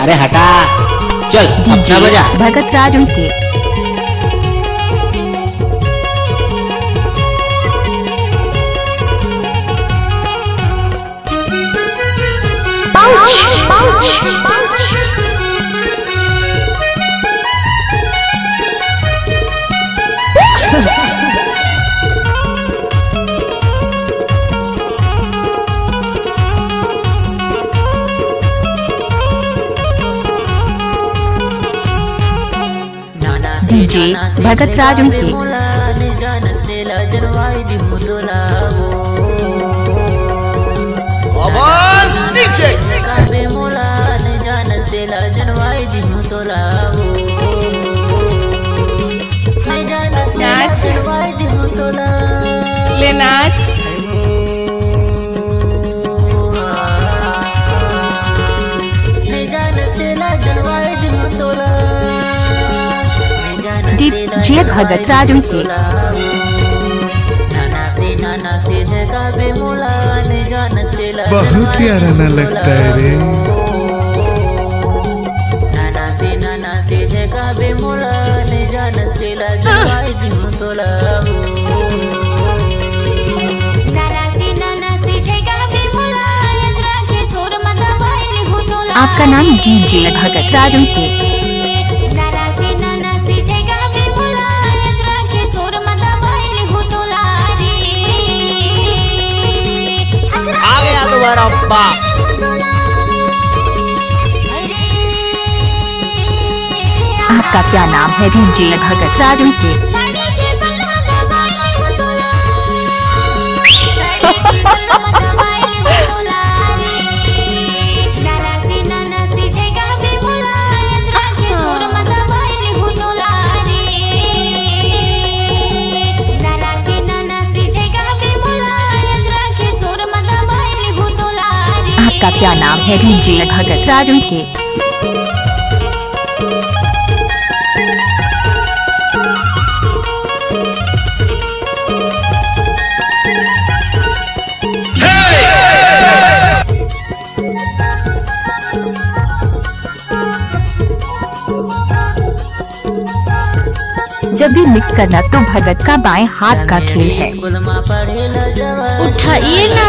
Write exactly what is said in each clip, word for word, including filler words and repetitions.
अरे हटा, चल अपना डीजे बजा। भगत राज उनके। डीजे भगत राज उनके। आवाज नीचे। नाच। ले नाच। डीजे भगत राज उनके। बहुत प्यारा ना लगता है रे। आपका नाम डीजे भगत राज उनके। आ गया तुम्हारा बाप। आपका क्या नाम है डीजे भगत राज उनके? आपका क्या नाम है डीजे भगत राज उनके? जब भी मिक्स करना तो भगत का बाएं हाथ का खेल है। उठाइए ना।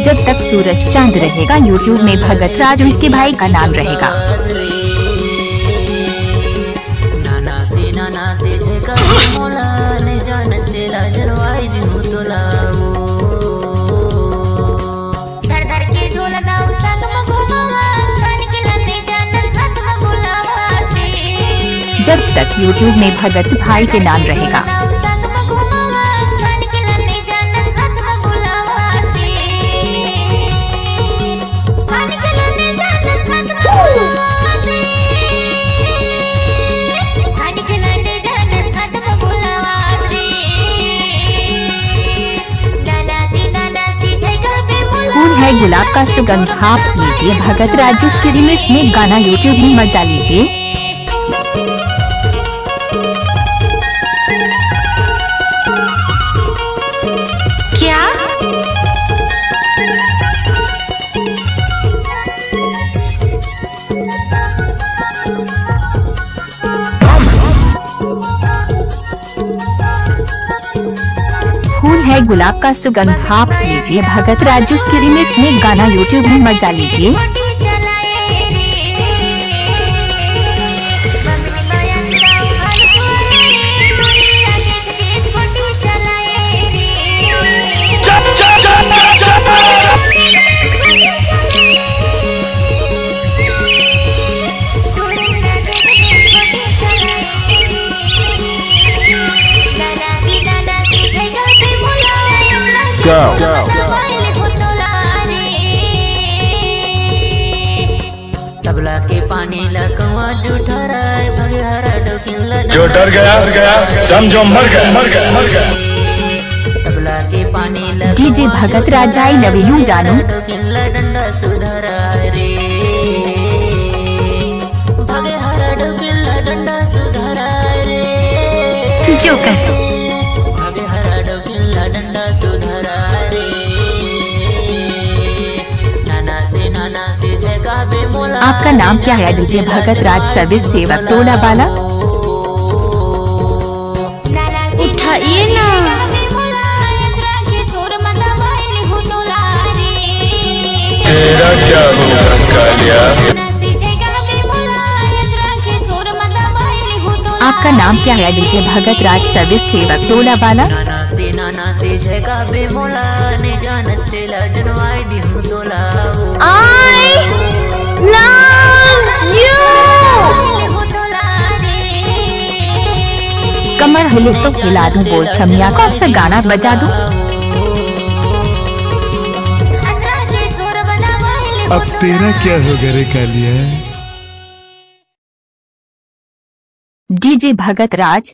जब तक सूरज चांद रहेगा, YouTube में भगत राज उनके भाई का नाम रहेगा। जब तक YouTube में भगत भाई के नाम रहेगा। खून है गुलाब का सुगंध, आप लीजिए भगत राज उनके रिमिक्स में गाना, YouTube में मजा लीजिए। क्या? खून है गुलाब का सुगंध, आप लीजिए भगत राज उनके रिमिक्स में गाना, YouTube में मजा लीजिए। Go। तबला के पानी ला कौआ जुठराए, भगिहारा डोकिन ला जो डर गया, डर गया, समझो मर गया, मर गया, मर गया। तबला के पानी ला डीजे कौआ भगत राजा, I love you जुठराए, जानू। डोकिन ला डंडा सुधराए रे। जोकर। आपका नाम क्या है डीजे भगत राज सर्विस सेवक टोला वाला? उठाइए ना। तेरा क्या होगा कालिया? आपका नाम क्या है डीजे भगत राज सर्विस सेवक टोला वाला? I love you। कमर हिले तो हिला दूं, बोल छमिया, कौन सा गाना बजा दूं? अब तेरा क्या होगा रे कालिया? डीजे भगत राज